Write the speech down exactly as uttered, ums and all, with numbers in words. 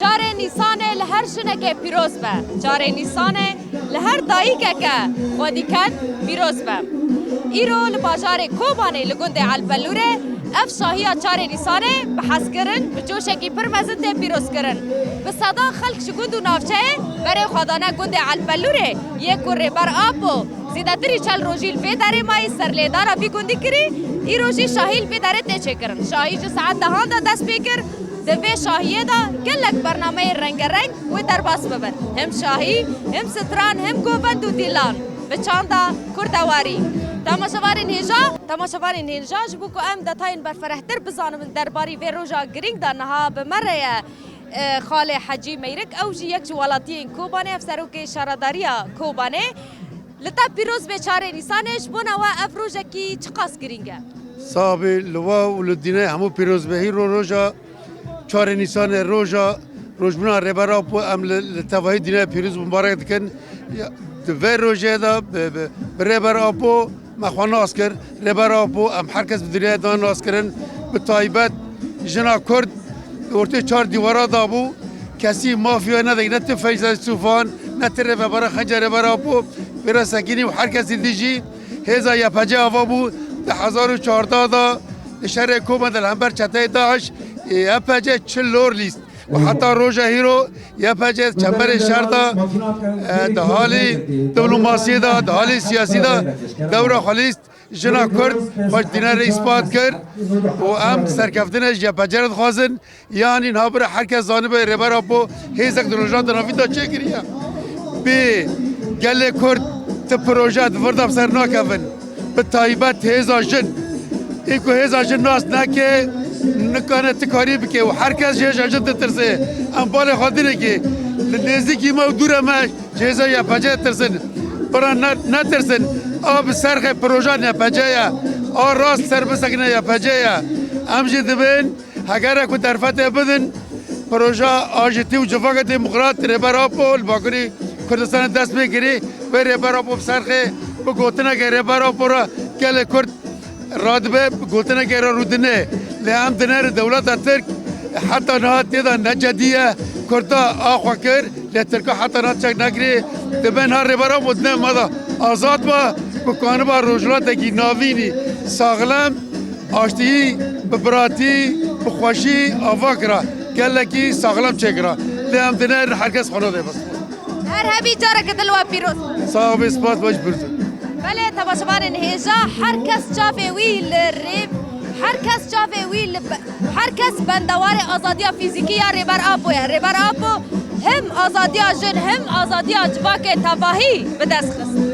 Çarê Nîsanê li her jinekê pîroz be. Çarê Nîsanê li her dayikeke xwedîket pîroz be. Îro li bajarê Kobanê li gundê Elbelûrê ev şahiya çarê Nîsanê bi hezkirin, bi coşekî pir mezin tê pîrozkirin. Bi sedan xelk ji gund û navçeyê berê xwe dane gundê Elbelûrê, yê ku Rêber Apo zêdetirî çel rojî li vê derê mayî, serlêdana vî gundî kirî, îro jî şahî li vê derê tê çêkirin. Şahî ji saet dehan de dest pê kir. Di vê şahiyê de gelek bernameyê rengereng wê derbas bibin. Him şahî, him stran, him govend û dîlan bi çanda kurdewarî. Temaşevanên hêja, temaşevanên hêja, ji bo ku em detayên berfirehtir bizanibin derbarî vê roja girîng de, niha bi me re ye, e, Xalê Hecî Meyrik, ew jî yek ji welatiyên Kobanê, hevserokê şaredariya Kobanê. Li te pîroz be çarê Nîsanê, ji bona we ev rojekî çiqas girîng e? Sax bî, li we û li dînê hemû pîroz be. Hîro roja çarê Nîsanê, roja rojbûna Rêber Apo, em li, li tevahî dînê pîroz û mibarek dikin. Ya, di vê rojê de bi, bi, bi Rêber Apo me xwe nas kir. Rêber Apo em her kes bi dinyayê da nas kirin. Bi taybet jina Kurd ortê çar dîwara da bû. Kesî mafî wê nedek, ne ti Feyza Sûfan, ne ti rêvebera Xencer Rêber Apo. Pêra sekinî û her kesî dijî hêza Y P C ava bû. Di hezar û çardeh da li şerê Koban de li hember çeteyê DAIŞ, e, Y P C çi lor lîst. Û heta roja hîro Y P C çemberê şer de, e, di halî diplomasiyê de, di halî siyasî de dewra xwe lîst. Jina Kurd xwe ji dînê re îspat kir û em serkeftinê ji Y P C re dixwazin. Yanî niha bira her kes zanibe Rêber Apo hêzek di rojana di navîn de çêkiriye. Bi gelê Kurd ti proje di vir de bi ser nakevin. Bi taybet hêza jin. Ê ku hêza jin nas neke, nikane ti karî bike û her kes ji hêza jin ditirse. Em balê xwe dinekê. Li nêzîkî me û dûre me ji hêza Y P C tirsin. Bira ne, netirsin. A bi serxê proja Y P C ye. A rast ser bisekine Y P C ye. Em jî dibin, hegere ku derfetê bidin, proja A J T û Civaka Demokrat Rêber Apo li Bakurê Kurdistanê dest pê kirî. Wê Rêber Apo bi serxê bi gotineke Rêber Apo re gelê Kurd radibe, gotinekê re rûdine. Lê em dinêrin dewleta Tirk heta niha tê de ne cedî ye. Kurda a xwe kir, lê Tirka heta niha çek nekirî. Dibe niha Rêber Apo dine me de azad be, ku kaniba rojhilatekî navînî saxlem, aştiyî, bi biratî, bi xweşî ava kira. Gelekî saxlem çêkira. Lê em dinêrin her kes xwe nadê bes. Her hebî careke din li we pîroz. Sax be, spas baş bird. Belê, temaşevanên hêja, her kes çavê wî li rê, her kes çavê wî li be-, her kes bendewarê azadiya fîzîkî ya Rêber Apo ye. Rêber Apo him azadiya jin, him azadiya civakê tevahî bi dest xist.